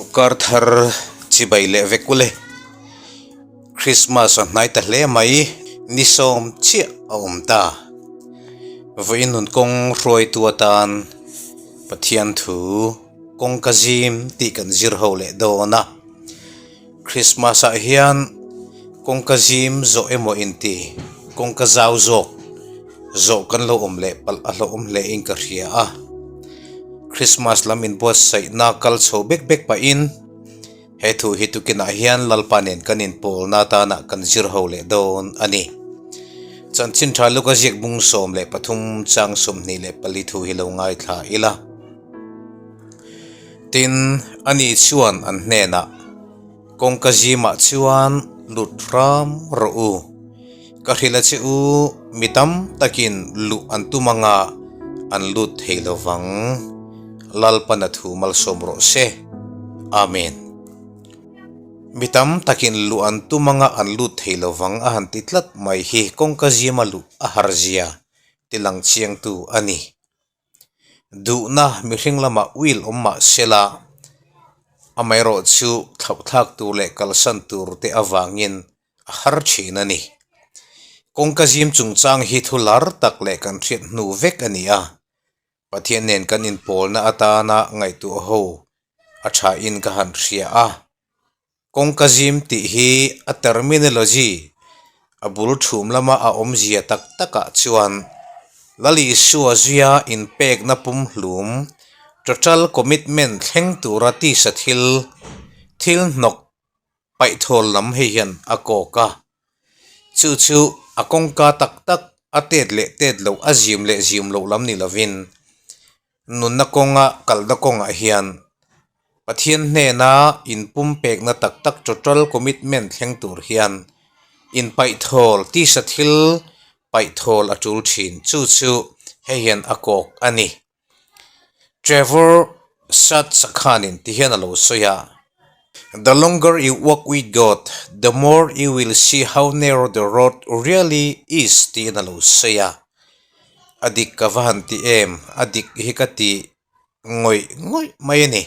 Chawlhkar thar chibai leh vek ule. Christmas a hnai ta hle mai, ni sawm chiah a awm ta. Vawiin nun kawng hruaitu atan Pathian thu kawngka zim tih kan zir ho leh dawn a. Christmas ah hian kawngka zim zawh emaw inti kawngka zau zawk zawh kan lo awm leh palh a hlauhawm hle in ka hria a. Christmas lam inbuatsaihna kal chho bek bek pahin he thu hi tukinah hian Lalpa nen kan inpawlna atana kan zir ho leh dawn a ni. Chanchin tha Luka ziak bung 13 chang 24 thu hi lo ngaithla ila. Tin, ani chuan an hnenah, Kawngka zimah chuan lut hram rawh u. Ka hrilh a che u, mi tam takin luh an tum anga an lut thei lo vang. Lalpana thu malsawm rawh se. Amen. Mi tam takin luh an tum anga an lut thei lo vang a han ti tlat mai hi kawngka zima luh a harzia tilang chiangtu a ni. Duhna mihring lamah will awm mah sela, amaherawh chu thlauhthlak tur leh kalsan tur te avangin a har thin a ni. Kawngka zim chungchang hi thu lar tak leh kan hriat hnu vek a ni a, Pathian nen kan inpawlna atana ngaihtuah ho a thain ka han hria a. Kawngka zim tih hi a terminology a bul thum lama a awmzia tak takah chuan Lal Isua zuia inpekna pumhlum, total commitment, thleng tura tisa thil, thil hnawk paihthawl lam hei hian a kawk a. Chu chu a kawngka tak tak a tet leh tet loh, a zim leh zim loh lam ni lovin Nunna kawnga kalna kawngah hian Pathian hnena inpumpekna tak tak total commitment thleng tur hian inpaihthawl, tisa thil paihthawl a tul thin. Chu chu hei hian a kawk a ni. Trevor Sachs khanin ti hian a lo sawi a, The longer you walk with God, the more you will see how narrow the road really is tiin a lo sawi a. A dik ka va han ti em? A dik hi ka ti ngawih ngawih mai a ni.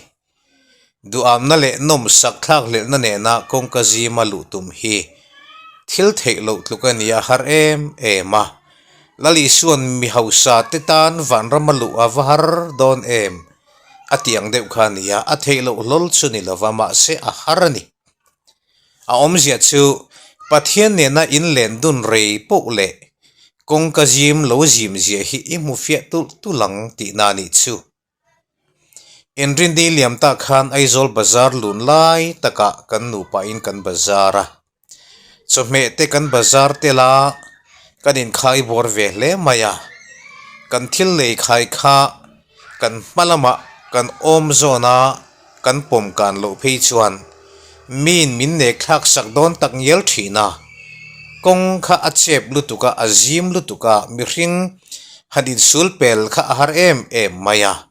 Duhamna leh nawmsak thlakhlelhna nena kawngka zima luh tum hi thil theih loh tluk a ni a har em em a. Lal Isua'n mi hausa te tan vanrama luh a va har dawn em? A ti ang deuh kha a ni a, a theih loh hlawl chu ni lova mahse a har a ni. A awmzia chu Pathian nena inlen dun rei poh leh kawngka zim lo zim zia hi i hmu fiah tulh tulh ang tihna a nih chu. Inrinni liam tak khan Aizawl bazar lun lai takah kan nupain kan bazar a, chawhmeh te kan bazar tel a, kan inkhai bawr ve hle mai a, kan thil lei khai kha Kan hma lamah kan awm zawn a, kan pawm kan loh phei chuan miin min nek thlak sak dawn tak ngial thin a. Kawng kha a chep lutuk a, a zim lutuk a, mihring han insul pel kha a har em em mai a.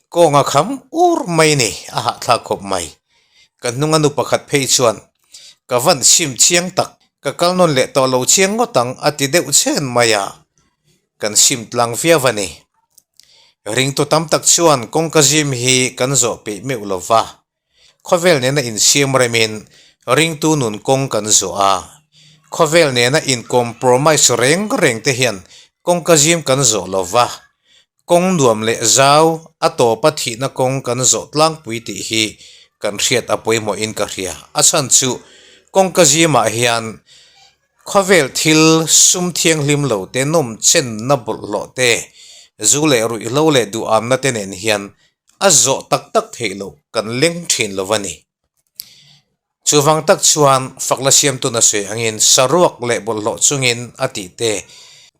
Kawnga kham ur mai ni, a hahthlak khawp mai. Ka hnunga nu pakhat phei chuan ka van chim chiang tak, ka kal nawn leh tawh lo chiang ngawt ang a ti deuh chhen mai a. Kan sim tlang viau a ni. Ringtu tam tak chuan kawngka zim hi kan zawh peih meuh lo va. Khawvel nena insiam remin ringtu nun kawng kan zawh a. Khawvel nena in-compromise reng reng te hian kawngka zim kan zawh lo va. Kawng nuam leh zau a tawpa thihna kawng kan zawh tlangpui tih hi kan hriat a pawimawhin ka hria. A chhan chu kawngka zimah hian Khawvel thil sum thianghlim lo te, nawm chenna bawlhhlawh te, zu leh ruihhlo leh duhamna te nen hian a zawh tak tak theih loh kan leng thin lo a ni. Chuvang tak chuan fakla siamtuna sawi angin saruak leh bawlhhlawh chungin a tih te,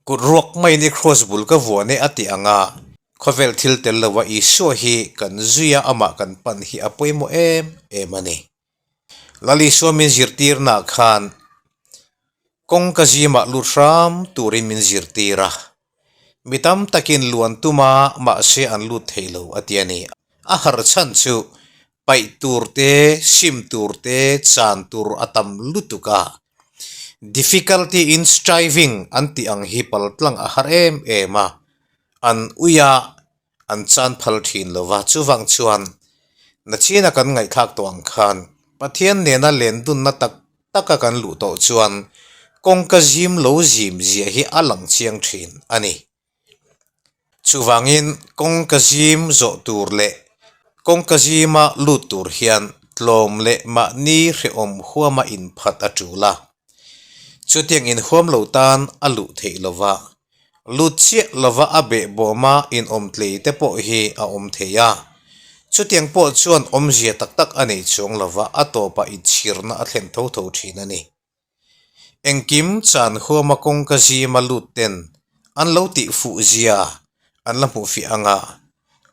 kut ruak maiin i kraws bul ka vuan e a tih anga khawvel thil tel lova Isua hi kan zuia amah kan pan hi a pawimawh em em a ni. Lal Isua min zirtirnaah khan kawngka zimah lut hram turin min zirtir a, mi tam takin luan tum a mahse an lut thei lo a ti a ni. A har chhan chu paih tur te, sim tur te, chan tur a tam lutuk a, difficulty in striving an tih ang hi paltlang a har em em a, an ui a, an chan phal thin lo va, chuvang chuan Nachina kan ngaihthlak tawh ang khan Pathian nena lendunna tak taka kan luh tawh chuan kawngka zim lo zim zia hi a lang chiang thin a ni. Chuvangin kawngka zim zawh tur leh kawngka zima lut tur hian tlawm leh mahni hrehawm huama inphat a tul a. Chutiang inhuam lo tan a luh theih lova, lut chiah lova a behbawma inawmtlei te pawh hi a awm thei a. Chutiang pawh chuan awmzia tak tak a nei chuang lova a tawpah inchhirna a thlen tho tho thin a ni. Engkim chan huama kawngka zima lut ten an lo tih fuh zia an la hmuh fiah anga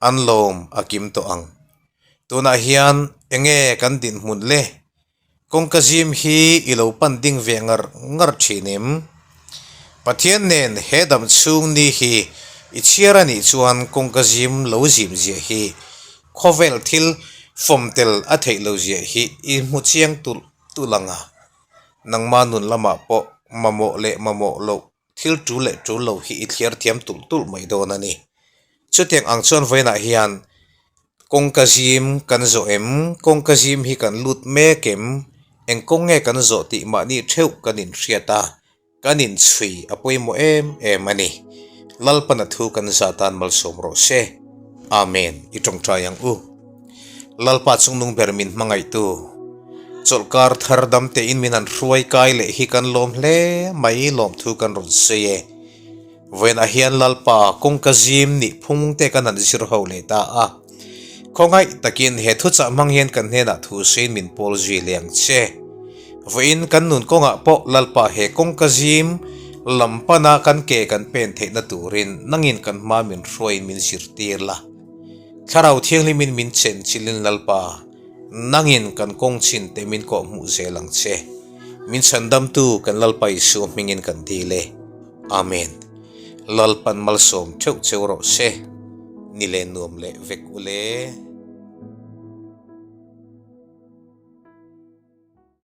an lawm a kim tawh ang. Tunah hian enge kan dinhmun le? Kawngka zim hi i lo pan ding ve ngar ngar thin em? Pathian nen he dam chhung ni hi i chhiar a nih chuan kawngka zim lo zim ziah hi khawvel thil fawm tel a theih lo ziah hi i hmu chiang tulh tulh ang a. Nangma nun lamah pawh mamawh leh mamawh loh thil tul leh tul lo hi i thliar thiam tulh tulh mai dawn a ni. Chutiang ang chuan vawiinah hian kawngka zim kan zawh em? Kawngka zim hi kan lut mek em? Eng kawng nge kan zawh tih mahni theuh kan inhriat a, kan inchhui a pawimawh em em a ni. Lalpana thu kan zah tan malsawm rawh se. Amen. I tawngtai ang u. Lalpa chungnung ber min hmangaihtu, chawlhkar thar dam tein min han hruai kai leh hi kan lawm hle mai lawmthu kan rawn sawi e. Vawiinah hian Lalpa kawngka zim nih phung te kan han zir ho leh ta a. Khawngaih takin he thuchah hmang hian kan hnenah thu sawiin min pawl zui leh ang che. Vawiin kan nun kawngah pawh Lalpa he kawngka zim lam pana kan ke kan pen theihna turin nangin kan hma min hruaiin min zirtir la. Thlarau Thianghlimin min chen chilin Lalpa, nangin kan kawng chin te min kawh hmuh zel ang che. Min chhandamtu kan Lalpa Isua hmingin kan dil e. Amen. Lalpan malsawm theuh cheu rawh se. Ni leh nuam leh vek u le.